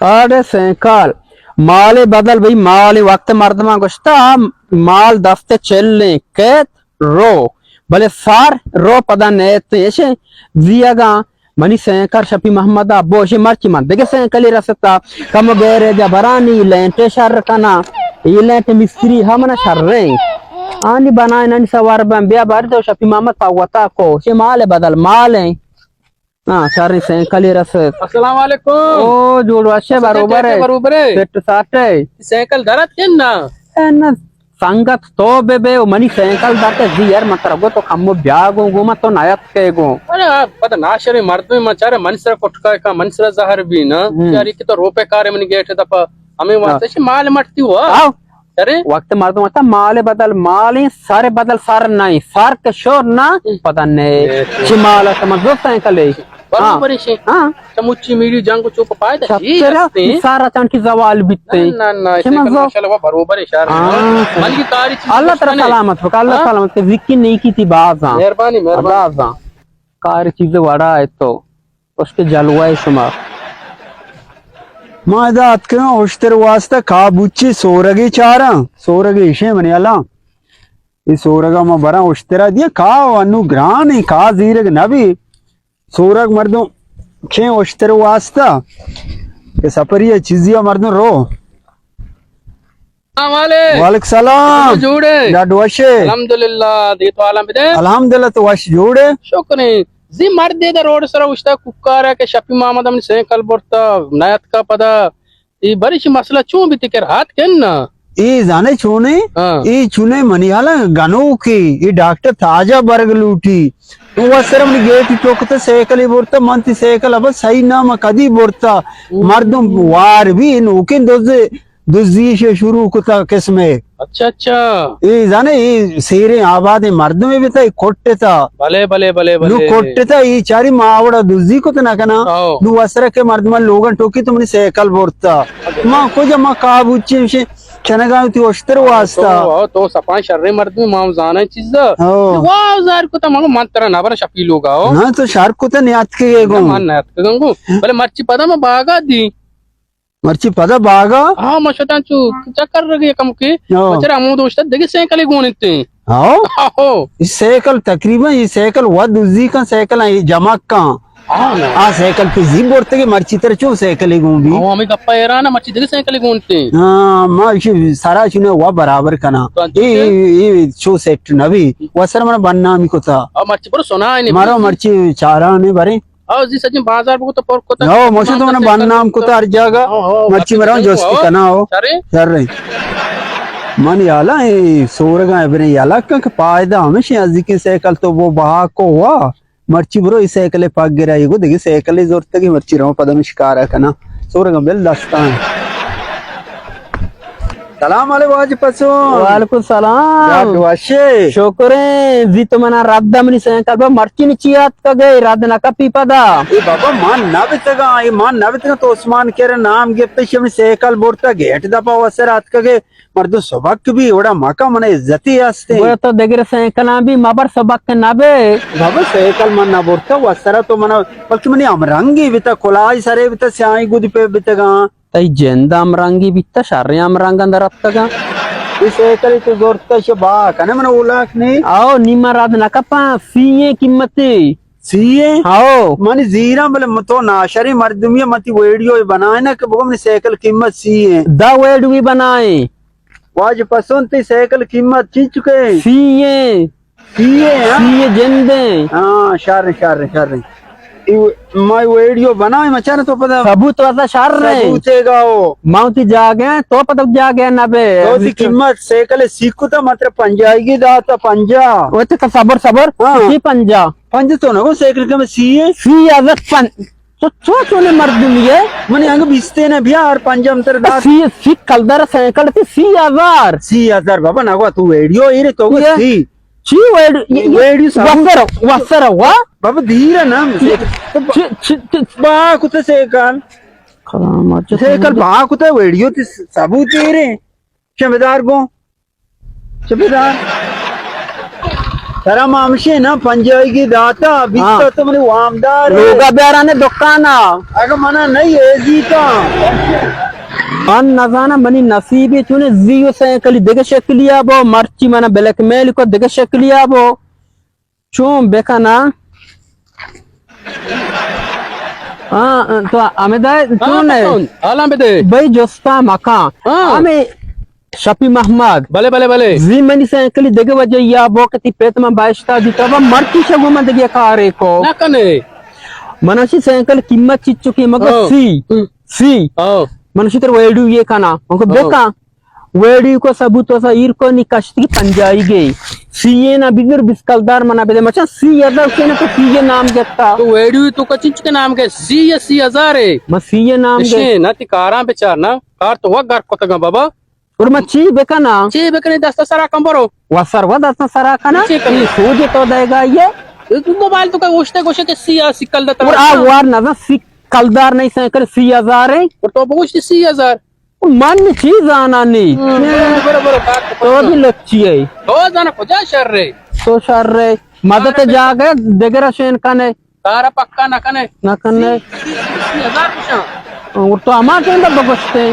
Card cynical, مال بدل بھئی، مال وقت مردماں گوشتا، مال دست چلیں کیت رو، بلے سار رو پدا نیت ایشے زیگاں۔ منی سینکل شپی محمد ابو ایشے مرچی من دگہ سینکلی رستا، کم گیرے جا برانی لینٹے شر کنا، ای لینٹ مستری ہم نہ شریں۔ آنی بنائیں ننی سوار بن بیا بر دو شپی محمد پاوتا کو، شے مال بدل مالیں۔ ہاں، شریں سینکلے رسیت۔ السلام علیکم۔ او، جوڑ وشے، بروبر ہے۔ بروبر ہے۔ سیٹ ساٹ ہے۔ سینکل درت کن نا؟ اے نا، سنگت تو بے بے، منی سینکل درت زی یار، من ترا گو تو کمو بیا گو، گو من تو نیت کے گو۔ ارے، آ، پتہ ناشریں مردم من چارے، من سر کٹکا کا، من سر زہر بھی نا۔ ہم۔ یار، کہ تو روپے کارے منی گیٹ دپا، ہمیں واسطے ہاں۔ شی مال مٹتی ہوا۔ آؤ۔ ارے؟ وقت مردم وتا مال بدل مال ایں، سر بدل سر نہ ایں، سر کہ شور نہ، ہم۔ پتہ نہ اے۔ اے، اے۔ چی مال است، من زرت ایں کلے۔ برابر ہاں۔ شی۔ ہاں۔ چمچی میری جنگ چوپ پائے دا۔ چی چرا؟ ہستے؟ سارا چانکی زوال بیتے۔ نہ، نہ، نہ، چی ایسے من کہ زو-، ماشاءاللہ وہ بروبر ہے شہر میں۔ ہاں۔ من کی کاری چیز اللہ ترا سلامت بکا، اللہ ہاں؟ سلامت کے ذکی نیکی تی بازاں۔ مہربانی، مہربانی۔ بازاں۔ کاری چیز وڑا ہے تو۔ اس کے جلوہ ہے شما۔ ما ادا اتکگاں اشتر واسطہ کابوچی سورگی چاراں، سورگی ایشیں منی الاں۔ اے سورگا ما براں اشترا دیا، کا انو گران ایں، کا زیرگ نبی۔ سورگ مردم چیں اشتر واسطہ کہ سپری چیزی مردم رو۔ السلام علیکم۔ وعلیکم السلام۔ جوڑے؟ ڈاڈ وشے؟ الحمدللہ، دے تو عالم بدے۔ الحمدللہ، تو وش جوڑے؟ شکر ایں۔ زی مرد دے دا روڈ سرا اوشتا کوکارا کہ شپی محمد ہم سینکل برتا، نیت کا پدا۔ ای بریش مسئلہ چون بیتی کہ رات کن نا؟ ای زانے چونے؟ ہاں۔ ای چونے منی حالا گنوکی، ای ڈاکٹر تاجا برگ لوٹی۔ تو وسر منی گیٹ ٹوکتا سائیکل برتا، من تی سائیکل ابا صحیح نام کدی برتا۔ مردم وار بھی نوکیں دوز دزی شے شروع کتا قسمے۔ اچھا، اچھا۔ اے زانے، اے سیریں آبادیں مردمے بیتا، اے کٹتا۔ بلے، بلے، بلے، نو بلے۔ کٹتا، اے چاری ما آوڑا دزی کت نہ کنا۔ آؤ۔ نو وسرا کہ مردمان لوگان ٹوکی تو منی سائیکل برتا۔ ما کجا ما قابوچی شے چنگا تی اشتر واسطہ۔ تو، تو سپاں شریں مردمے، ما ہم زاناں چیزا۔ آؤ۔ واہ، زار کتا، مگو من ترا نبر شپی لوگا، آؤ۔ نہ، تو شر کتا نیاتکے گو۔ من نیاتکے گو۔ بلے مرچی پدا ما باگا دی۔ مرچی پدا باگا؟ ہاں، ما شتاں چو چکر رگی کم کی۔ ہاں۔ بچر ہمو دوشتا دگہ سائیکلے گون انت۔ ہاں؟ ہاں۔ اے سائیکل تقریباً، اے سائیکل وا دزی کن سائیکل اے جمع کن۔ ہاں نا۔ آ سائیکل پہ زی برتگے مرچی تر چو سائیکلے گون بی؟ ہاں، ہمیں گپا ایران مرچی دگہ سائیکلے گون انت۔ ہاں، ما اشی سرا چنے وا برابر کنا۔ تو انچو اے، سے؟ اے، اے چو سیٹ نبی۔ وا سر من بدنامی کتا۔ آ مرچی برو سنا ہے نہیں۔ مارا مرچی چارا نے برے۔ او زی سجن بازار بگو تو پر کتا۔ او موشو تو من بدنام کتا ہر جاگہ۔ او، او، مرچی مرا جست کنا او۔ شرے؟ شرے۔ من یالا اے سورگا برے یالا کن کہ فائدہ ہمیشہ ازی کے سائیکل تو وہ بہا کو ہوا۔ مرچی برو اے سائیکل پاک گرائی گو دگہ سائیکل زورتگی مرچی رو پدم شکارا کنا۔ سورگا بل دستان۔ سلام علیکم واجہ پسون۔ وعلیکم السلام۔ ڈاڈ وشے؟ شکریں، زی تو منا رد منی سینکل با مرچی نی چی آتکگے، رد نہ کپی پدا۔ اے بابا، مان نہ بتگاں، اے مان نہ بتگاں، تو عثمان کرے نام گپتے شمی سینکل برتا گیٹ دپا وسر آتکگے، مردم سبک بھی وڑا مکا من عزتی ہستے۔ گویا تو دگر سینکلاں بھی مبر سبک نہ بے۔ بابا سینکل من نہ برتا وسرا تو منا، بلکہ منی ہمرنگی بتا، کلاہی سرے بتا، سیاہی گد پہ بتگاں۔ تئی جند ہمرنگی بیتا، شریں ہمرنگ اندر اتکگاں۔ اے سائیکل تو زورتا شے با کنے من اولاک نے۔ آؤ، نیما رد نہ کپاں، سی ایں قیمتے۔ سی ایں؟ آؤ۔ من زیراں بلے من تو ناشریں مردمی، من تی ویڈیو بنائنا کہ بگو منی سائیکل قیمت سی ایں۔ دا ویڈیو بنائیں۔ واجہ پسون تی سائیکل قیمت چی چکے؟ سی ایں۔ سی ایں، ہاں؟ سی ایں جندیں۔ ہاں، شر، شر، شر۔ ای مائی ویڈیو بنائے مچان تو پدا۔ ثبوت واسا شر رہے۔ ثبوت ہے گاؤ۔ ماؤں تی جاگے، تو پدا جاگے نہ بے۔ تو تی قیمت سائیکل سیکھو تا مطلب پنجاہی کی داتا پنجاہ۔ او تے صبر، صبر۔ ہاں۔ سی پنجاہ۔ پنجاہ تو نہ گو سائیکل قیمت سی ایں۔ سی ہزار پن-، تو چو چونے مردمی ہے؟ منی انگ بیستے نہ بیا ہر پنجاہ متر دات۔ سی، سی کلدار سائیکل تی سی ہزار۔ سی ہزار بابا نہ گو تو ویڈیو ایرے تو گو یہ سی۔ چی ویڈ-، یہ، یہ ویڈیو سب وسر، وسر، وا؟ بابا دیر ہے نا۔ چی، چی، چی، چی؟ با کتے سیکل۔ کلام آ، چی سیکل با کتے ویڈیو تی ثبوت دے رہے۔ چمدار گو۔ چمدار۔ ترا ما ہمشے نا پنجاہیگی داتا، بیست ہاں۔ تو منی وامدار ئے۔ لوگا بیارانے دکانا۔ اگہ منا نہیں ایزیتا۔ من نزاناں منی نصیبے چونے، زی و سائیکلی دگہ شکلیا بو، مرچی منا بلیک میل کو دگہ شکلیا بو۔ چون بکناں؟ ہاں، تو ہمدا ئے، ہاں، چون ئے؟ پسند۔ حالاں بدے۔ بھئی جستا مکاں۔ ہاں۔ ہمے شپی محمد۔ بلے، بلے، بلے۔ زی منی سائیکلی دگہ وجہ یا بو کہ تی پت من بایشتا دیتا با مرچی شگو من دگہ کارے کو۔ نہ کنے۔ منشی سائیکل قیمت چچو کہ مگو ہاں۔ سی۔ ہم۔ سی۔ ہاں۔ منشی تر ویڈیو یہ کنا۔ مگو ہاں۔ بکا۔ ویڈیو کو ثبوت وسا ایر کو نی کشتی پنجاہیگے۔ سی اے نا بگر بیست کلدار منا بدے۔ مچا سی ہزار سے نا تو سی اے نام گتا۔ تو ویڈیو تو کا چنچ کے نام کے سی یا سی ہزار ہے؟ ما سی اے نام گے۔ نشے نا تی کاراں بچار نا۔ کار تو وگر کتگا بابا۔ اور ما چی بکنا؟ چی بکنے دست سرا کم برو۔ و سر و دست سرا کنا؟ چی کنی؟ سوج تو دے گا یہ۔ تو موبائل تو کا گوشتے گوشے کہ سی آ سی کلدار۔ اور آ وار نظر سی کلدار نہیں سائیکل سی ہزار ہے۔ اور تو بگوشتی سی ہزار۔ من چی زانانی؟ ہاں، برو، برو، برو، کار تو تو بھی لچی ہے۔ تو زانا کجا شر رے؟ تو شر رے۔ مدد جاگہ دگرا شین کنے۔ کارا پکا نہ کنے۔ نہ کنے۔ سی، سی، سی ہزار کشاں۔ اور تو ہما ٹیم بگوشتے۔